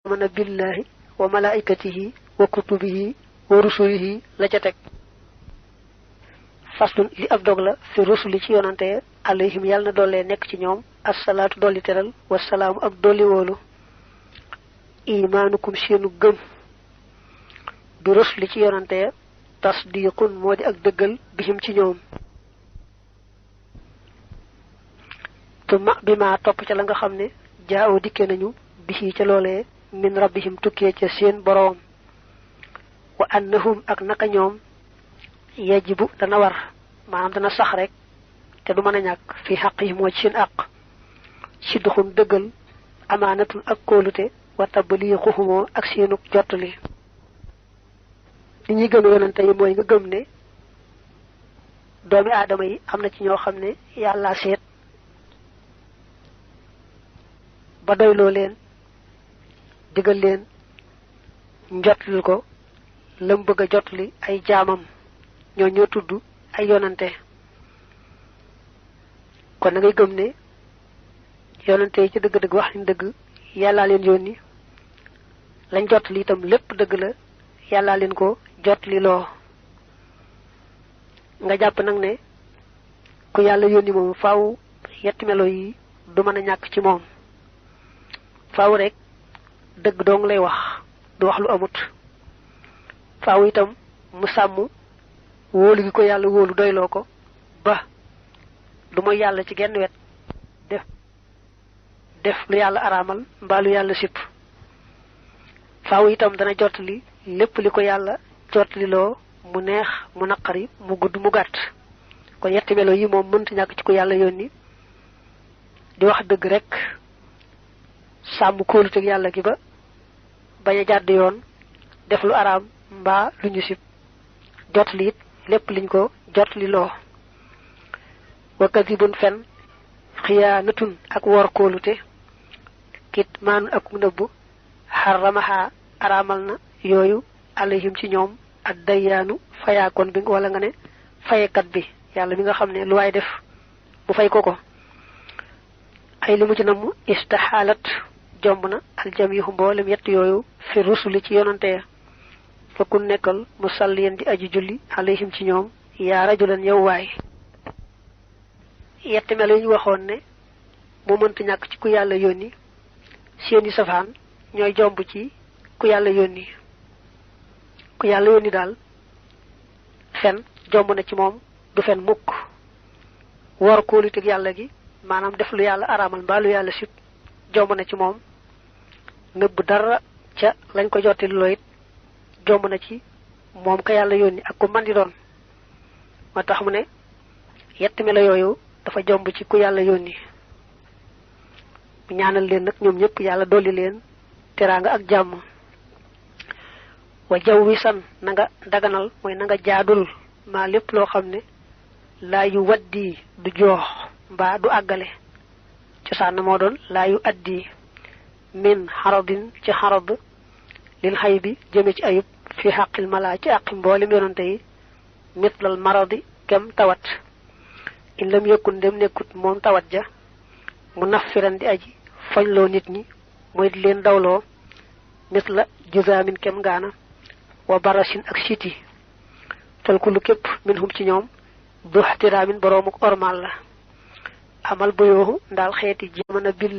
amana billahi wa malaikatihi wa kutubihi wa rusulihi la ca tek faslun li ab dog la fi rusuli ci yonante alayhim yàlla na doole nekk ci ñoom assalaatu dolli teral wasalaamu ak dolli woolu imaanukum seenu gëm bi rusuli ci yonante tasdiqun moo di ak dëggal bihim ci ñoom tuma bi ma topp ca la nga xam ne jaaw dikke nañu bihi ca loolee min rabbihim tukkee ca seen boroom wa annahum ak naka ñoom yajibu dana war maanaam dana sax rek te du mën a ñàkk fi xaq yi moo ci seen àq ci duxum dëggal amaanatul ak kóolute wa tabliixuhumoo ak seenuk jottali li ñuy gëm yonante yi mooy nga gëm ne doomi aadama yi am na ci ñoo xam ne yàlla seet ba doyloo leen digal leen njotlil ko lam bëgg a jotli ay jaamam ñoo tudd ay yonante kon na ngay gëm ne yonante yi ci dëgg-dëgg wax ni dëgg yàllaa leen yónni lañ jotli itam lépp dëgg la yàllaa leen ko jotli loo nga jàpp nag ne ku yàlla yónni moom faaw yetti melo yi du mën a ñàkk ci moom faaw rek dëgg dong lay wax du wax lu amut faaw itam mu sàmm wóolu gi ko yàlla wóolu doyloo ko ba du mooy yàlla ci genn wet def lu yàlla araamal mbaa lu yàlla sipp faaw itam dana jottali lépp li ko yàlla jottali loo mu neex mu naqari mu gudd mu gàtt kon yetti melo yi moom mënta ñàkk ci ko yàlla yónni di wax dëgg rek sàmm kóoluteg yàlla gi ba bañ a jàdd yoon def lu araam mbaa lu ñu sib jottali it lépp liñ ko jottali loo wa kadibun fen xiyaanatun ak wor kóolute kit maanun ak nëbbu xaramaha araamal na yooyu alayhim ci ñoom ak dayyaanu fayaakoon bi wala nga ne fayekat bi yàlla mi nga xam ne lu waay def mu fay ko ay li mu ci namm istaxaalat jomb na aljamihu mboolem yett yooyu fi rusuli ci yonante ya fa ku nekkal musalliyan di aji julli alayhim ci ñoom yaa rajulan yow waay yetti melo yi ñu waxoon ne mu mënta ñàkk ci ku yàlla yónni seeni safaan ñooy jomb ci ku yàlla yónni daal fen jomb na ci moom du fen mukk wor kóoluteg yàlla gi maanaam def lu yàlla araamal mbaa lu yàlla sib jomb na ci moom nëbb dara ca lañ ko jottali loo it jomb na ci moom ka yàlla yónni ak ku man di doon moo tax mu ne yetti melo yooyu dafa jomb ci ku yàlla yónni mu ñaanal leen nag ñoom ñëpp yàlla dolli leen teraanga ak jàmm wa jaw wi san na nga daganal mooy na nga jaadul maa lépp loo xam ne laa yu waddi du joox mbaa du àggale cosaan na moo doon laa yu addi min xaradin ci xarad lil xay bi jëme ci ayub fi xaqil mala ci àqi mboolem yonante yi mitlal maradi kem tawat in lam yëkkun dem nekkut moom tawat ja mu naffiran di aji foñloo nit ñi mooy di leen dawloo mitla juzaamin kem ngaana wa barasin ak siti fal kullu képp min hum ci ñoom du ixtiraamin boroomuk ormal la amal bu yooxu ndaal xeeti jamono bil